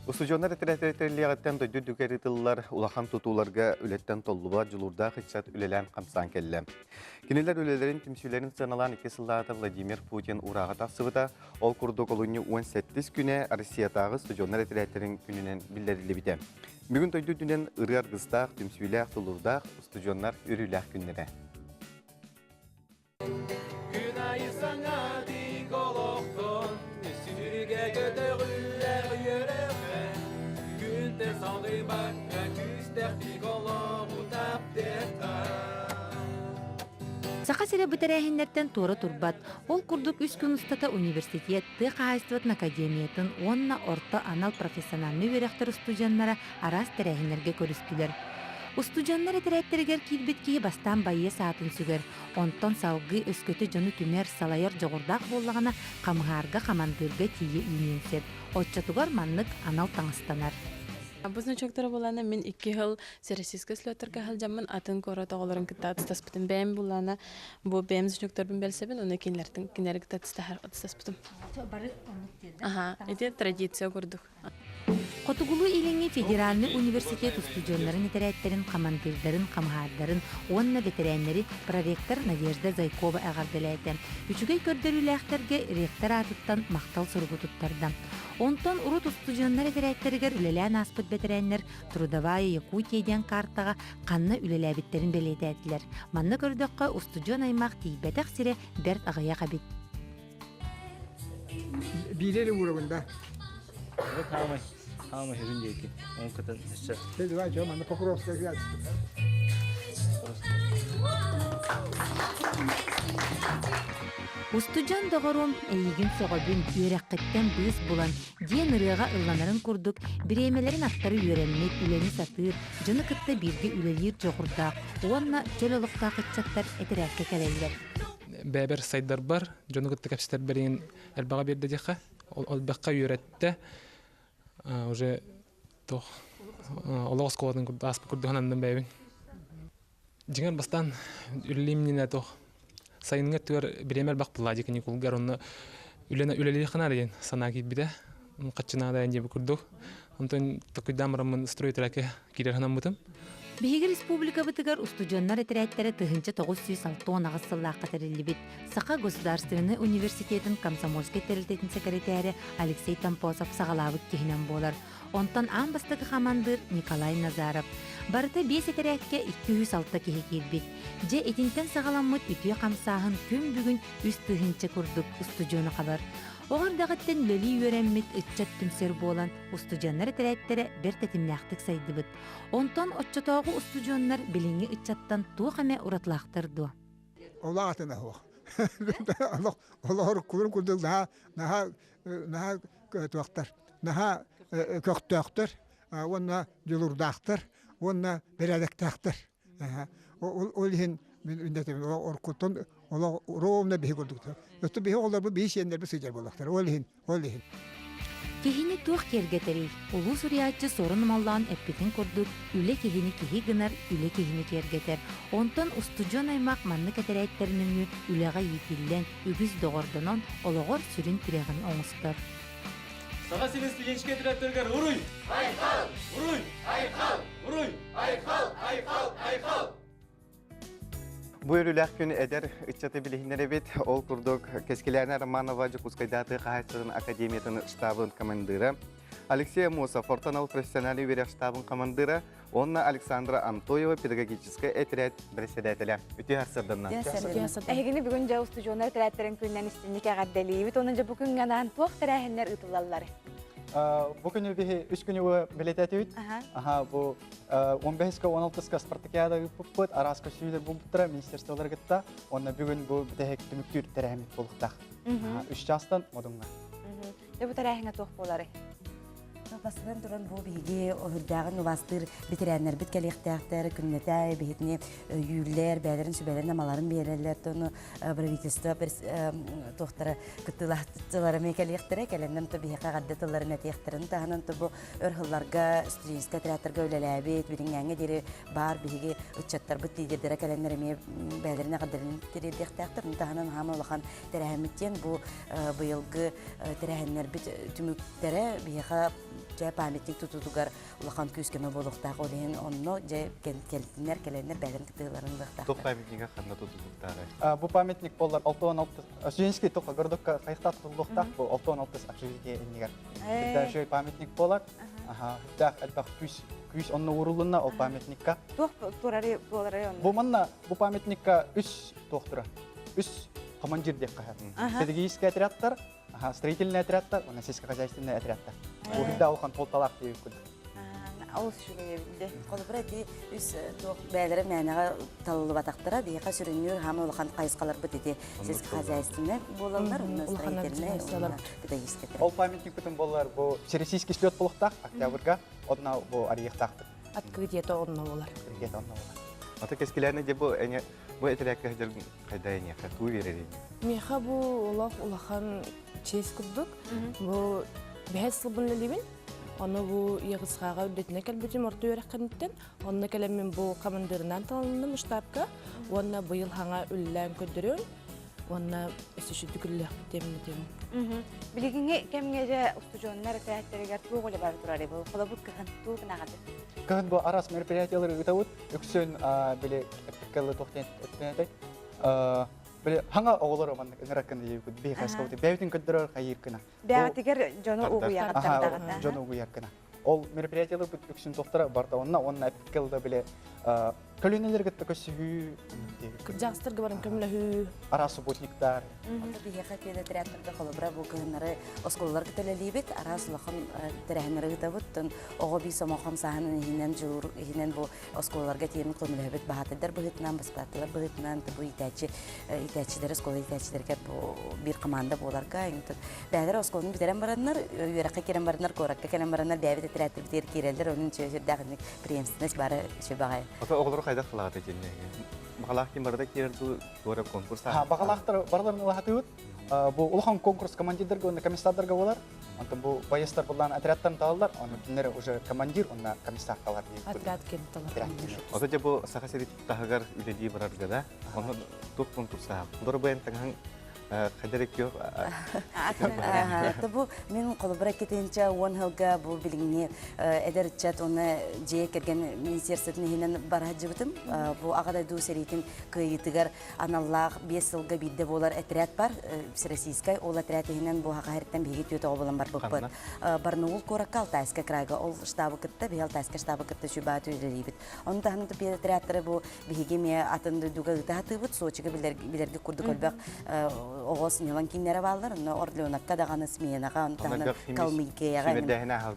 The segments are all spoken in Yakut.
Устудьуоннар этэрээттэрэ тэриллиэҕиттэн дойду үрдүгэр ыытыллар улахан тутууларга үлэттэн толлубат дьулуурдаах ыччат үлэлээн-хамсаан кэллэ. Кинилэр үлэлэрин түмсүүлэрин сыаналаан икки сыллааҕыта Владимир Путин уурааҕа тахсыбыта. Ол курдук олунньу 18 күнэ Россиятааҕы студеннар этэрээттэрин күнүнэн биллэриллибитэ. Бүгүн дойду үрдүнэн ырыа аргыстаах, түмсүүлээх, тулуурдаах устудьуоннар үөрүүлээх күннэрэ. Күн айы саҥа дик олохтон сүргэ көтөҕүллэр үөрэххэ Күнтэн салгыйбакка күүстэхтик олоҕу таптыахха Саха сирэ бу тэрээһиннэртэн туора турбат. Ол курдук үс күн устата университет, тыа хаһаайыстыбатын академиятын уонна орто анал профессиональнай үөрэхтэр устудьуоннара араас тэрээһиннэргэ көрүстүлэр. Устудьуоннар этэрээттэригэр киирбит киһи бастаан байыас аатын сүгэр, онтон салгыы өскөтө дьону түмэр, салайар дьоҕурдаах буоллаҕына, хамыһаарга, хамандыырга тиийэ үүнүөн сөп. Оччотугар маннык анал таҥастанар. Бу значоктара булана мин икки сыл Всероссийскай слеттерга сылдьаммын атын куорат оҕолорун кытта атыстаспытым. Бэйэм булана бу бэйэм значокторбун бэлсэбин, уонна кинилэртэн кинилэри кытта атыстаспытым. Бары оннук диэн да? Аха, ити традиция курдук. Хотугулуу-Илиҥҥи федеральнай университет устудьуоннарын этэрээттэрин хамандыырдарын, хамыһаардарын уонна бэтэрээннэри проректор Надежда Зайкова эҕэрдэлээтэ. Үчүгэй көрдөрүүлээхтэргэ ректор аатыттан махтал суругу туттарда. Онтон урут устудьуоннар этэрээттэригэр үлэлээн ааспыт бэтэрээннэр Трудовая Якутия диэн каартаҕа ханна үлэлээбиттэрин бэлиэтээтилэр. Манна көрдөххө, устудьуон аймах тиийбэтэх сирэ бэрт аҕыйах эбит. Биири эрэ уурабын да. Хаамай, хаамай үрүн диэки. Ол кытын өссө. Давай, чё, манна Покровская Устудьуон доҕорум, эйигин сөҕөбүн, үөрэххиттэн быыс булан, диэн ырыаҕа ылланарын курдук, бириэмэлэрин аттары үөрэммит, үлэни сатыыр, дьону кытта бииргэ үлэлиир дьоҕурдаах уонна чөл олохтоох ыччаттар этэрээккэ кэлэллэр. Бэйэбэр сайдарбар, дьону кытта кэпсэтэрбэр иҥин элбэҕи биэрдэ диэххэ. Элбэххэ үөрэттэ. Уже туох олох оскуолатын ааспыт курдук сананным бэйэбин. Дьиҥэр бастаан үлэлиим иннинэ туох сайыҥҥы өттүгэр бириэмэ элбэх буолла дии каникулгар онно үлэни үлэлиэххэ наада диэн санаа киирбитэ. Хаччы наада диэбит курдук. Онтон токуйдаан бараммын стройтрекке киирэр санаммытым. Биһиги республикабытыгар устудьуоннар этэрээттэрэ 1968 сыллаахха тэриллибит Саха государственнай университетын комсомольскай тэрилтэтин сэкэрэтээрэ Алексей Томпосов саҕалаабыт киһинэн буолар. Онтон аан бастакы хамандыыр Николай Назаров. Барыта биэс этэрээккэ 206 киһи киирбит. Дьэ итинтэн саҕаламмыт үтүө хамсааһын күн бүгүн 3000 курдук устудьуону хабар. Оҕо эрдэҕиттэн үлэлии үөрэммит ыччат түмсэр буолан, устудьуоннар этэрээттэрэ бэрт тэтимнээхтик сайдыбыт. Онтон оччотооҕу устудьуоннар билиҥҥи ыччаттан туох эмэ уратылаахтар дуо? Улаатына суох. Олох олоҕор кулун курдук наһаа наһаа наһаа туохтар наһаа көхтөөхтөр уонна дьулурдаахтар уонна бэрээдэктээхтэр. Ол иһин мин оркуттан олох ровно биһи курдуктар. Өттө биһи оҕолорбут биһи сиэннэрбит сылдьар буоллахтар. Ол иһин, ол иһин. Киһини туох киэргэтэрий? Улуу суруйааччы Суорун Омоллоон эппитин курдук, үлэ киһини киһи гынар, үлэ киһини киэргэтэр. Онтон устудьуон аймах маннык этэрээттэр нөҥүө үлэҕэ иитиллэн, үгүс доҕордонон, олоҕор сүрүн тирэҕин оҥостор. Саха сирин студенческай этэрээттэригэр уруй! Айхал! Уруй! Айхал! Уруй! Айхал! Айхал! Айхал! Бу үөрүүлээх күн эдэр ыччаты билиһиннэрэбит. Ол курдук Кэскилээнэ Романова Дьокуускайдааты хаһаайыстыбатын академиятын штабын командира, Алексей Амосов Ортонал профессиональный үөрэх штабын командира уонна Александра Антоева педагогическай этэрээт бэрэссэдээтэлэ. Үтүө сарсыарданнан. Эһигини бүгүн дьэ устудьуоннар этэрээттэрин күнүнэн истинник эҕэрдэлиибит. Онон дьэ бу күҥҥэ анаан туох тэрээһиннэр ыытыллаллар? Бу күнү биһи үс күнү бэлиэтээтибит. Аха бу 15-ка 16-ка спартакиада ыыппыппыт, араас көстүүлэр булбуттара министерстволар кытта. Онно бүгүн бу бүтэһик түмүктүүр тэрээһиммит буолуохтаах. Үс чаастан Модуҥҥа. Дьэ бу тэрээһиҥҥэ туох буоларый? Бастатан туран бу биһиги үрдээҕин убаастыыр бэтэрээннэрбит кэлиэхтээхтэр, күннэтэ биһитини өйүүллэр, бэйэлэрин сүбэлэрин-амаларын биэрэллэр, тону правительство туохтара кыттыылаахтылар эмиэ кэлиэхтэрэ, кэлэннэн то биһиэхэ эҕэрдэ тылларын этиэхтэрин таһынан то бу өр сылларга студенческай отрядтарга үлэлээбит, билиҥҥээҥҥэ диэри баар биһиги ыччаттарбыт лидердэрэ кэлэннэр эмиэ бэйэлэрин эҕэрдэлэрин тириэрдиэхтээхтэр. Ону таһынан хаама улахан тэрээһиммит диэн бу быйылгы тэрээһиннэрбит түмүктэрэ биһиэхэ Дьэ памятник тутуутугар улахан күүс-көмө буолуохтаах. Ол иһин онно дьэ кэлтиннэр, кэлэннэр бэйэлэрин кыттыыларын ылыахтаахтар. Туох памятнига ханна тутулуктааҕый? Бу памятник боллар 66 студенческий тоққа городокка хайықта тутуллуохтаах бу 66 общежитие иннигэр. Үчүгэй памятник болар. Аха, үрдээх элбэх күүс күүс онно уурулунна ол памятникка. Туох турары буолары онно? Бу манна бу памятникка үс туох тура. Үс командир диэх хаһар. Педагогический отрядтар, строительный отрядтар, уонна сельскохозяйственный отрядтар. Бу үрдээх улахан толталаах диэбит курдук. Олус үчүгэй эбит Холобура ити үс туох бэйэлэрэ мээнэҕэ талыллыбатахтара биһиэхэ сүрүннүүр хаама улахан хайысхаларбыт ити сельскохозяйственный буолаллар, онно строительный, уонна педагогический. Ол памятникпытын боллар бу всероссийский слет болохтаах октябрьга одна бу арыйыахтаахпыт. Открытието онно болар. Открытието онно болар. Ата кэскилээне де бу эне бу этэрээккэ сылдьар хайда эниэхэ туу биэрэрий? Миэхэ бу олох улахан честь курдук. Бу бэһис сылбын үлэлиибин. Ону бу Ягысхаҕа үрдэтинэ кэлбитим орто үөрэх кэнниттэн. Онно кэлэммин бу командирынан талынным штабка. Уонна быйыл хаҥа үлэлээн көрдөрүөм. Уонна өссө сүрдүк үлэлиэхпит диэмин этиэм. Билигиҥҥи кэмҥэ дьэ устудьуоннар этээттэригэр туох үлэ бара турар бу холобур кыһын туох гынаҕыт? Кыһын бу араас мероприятиялары ыытабыт. Үксүн били эппиккэ туох диэн эттэн Били хаҥа оҕолор маннык ыҥыраккын диэбиккит бии хайскабыт бэйбитин көрдөрөр хайыыр гына. Бэҕэтигэр дьону угуйаҕыттардаҕыт. Дьону угуйар гына. Ол мероприятияларбыт үксүн тохтора барда онна уонна эппиккэ да били көлүөнэлэргэ кытта көрсүһүү Кырдьаҕастарга баран көмөлөһүү. Араас субботниктар. Биһиэхэ педотрядтарга холобура бу кыһыннары оскуолаларга төлөлүүбүт, араас улахан тэрээһиннэри ыытабыт. Оҕо бии сомоҕо хамсааһынын иһинэн, дьулуур иһинэн бу оскуолаларга тиийэн көмөлөһөбүт баһаатайдар быһыытынан, баспаатталар быһыытынан, бу иитээччи иитээччилэри, оскуола иитээччилэригэр бу биир команда буоларга бэйэлэрэ оскуоланы бүтэрэн бараннар, үөрэххэ киирэн бараннар, куоракка кэлэн бараннар бэйэбит этэрээттэрбитигэр киирэллэр, онон үчүгэй сүрдээх инник преемственность баара үчүгэй баҕайы. Ото оҕолору хайдах кылаата итиннэ? Баҕалаах ким барыта киирэр дуу, туора конкурс Баҕалаахтар барыларын ылаһатыбыт. Бу улахан конкурс командирдарга уонна комиссардарга болар. Онтон бу боецтар буллаан отрядтан талаллар, онно кинилэр уже командир уонна комиссар талар диэн. Отряд ким талар. Ото дьэ бу Саха сирин таһыгар үлэлии барарга да, онно туох конкурсаах. Олор бэйэн таҥаһын хайдар киох Бу мин холобура китинчэ уон сылга бу билиҥҥи эдэр ыччат уонна дьиэ кэргэн министерствотын иһинэн бара сылдьыбытым. Бу Аҕа дойду сэриитин кыайыытыгар аналлаах 5 сылга биирдэ буолар отряд бар, всероссийскай. Ол отряд иһинэн бу Саха сириттэн биһиги түөрт оҕо буолан барбыппыт. Барнаул куоракка Алтайскай крайга ол штабы кытта, биһи Алтайскай штабы кытта сүбаат үлэлиибит. Ону таһынан отрядтары бу биһиги эмиэ атын дойдуга ыыта сатыыбыт. Сочига билэргэ курдук элбэх оҕо сынньалаҥ кииннэрэ бааллар. Онно Орленокка даҕаны сменаҕа, ону таһынан Калмыкияҕа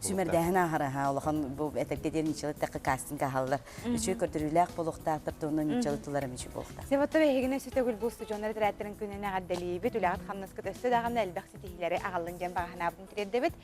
сүмэрдээһин ааһар улахан бу этэргэ диэн ничего кастинг аһаллар. Үчүгэй көрдөрүүлээх буолуохтаахтар туһунан нууччалыы тыллара мүчү буолуохтаах. Севатта эһигини өссө төгүл бу устудьуоннар этэрээттэрин күнүн эҕэрдэлиибит, үлэҕит хамнаскыт өссө даҕаны элбэх ситиһиилэри аҕаллын диэн баҕа санаабытын тириэрдэбит.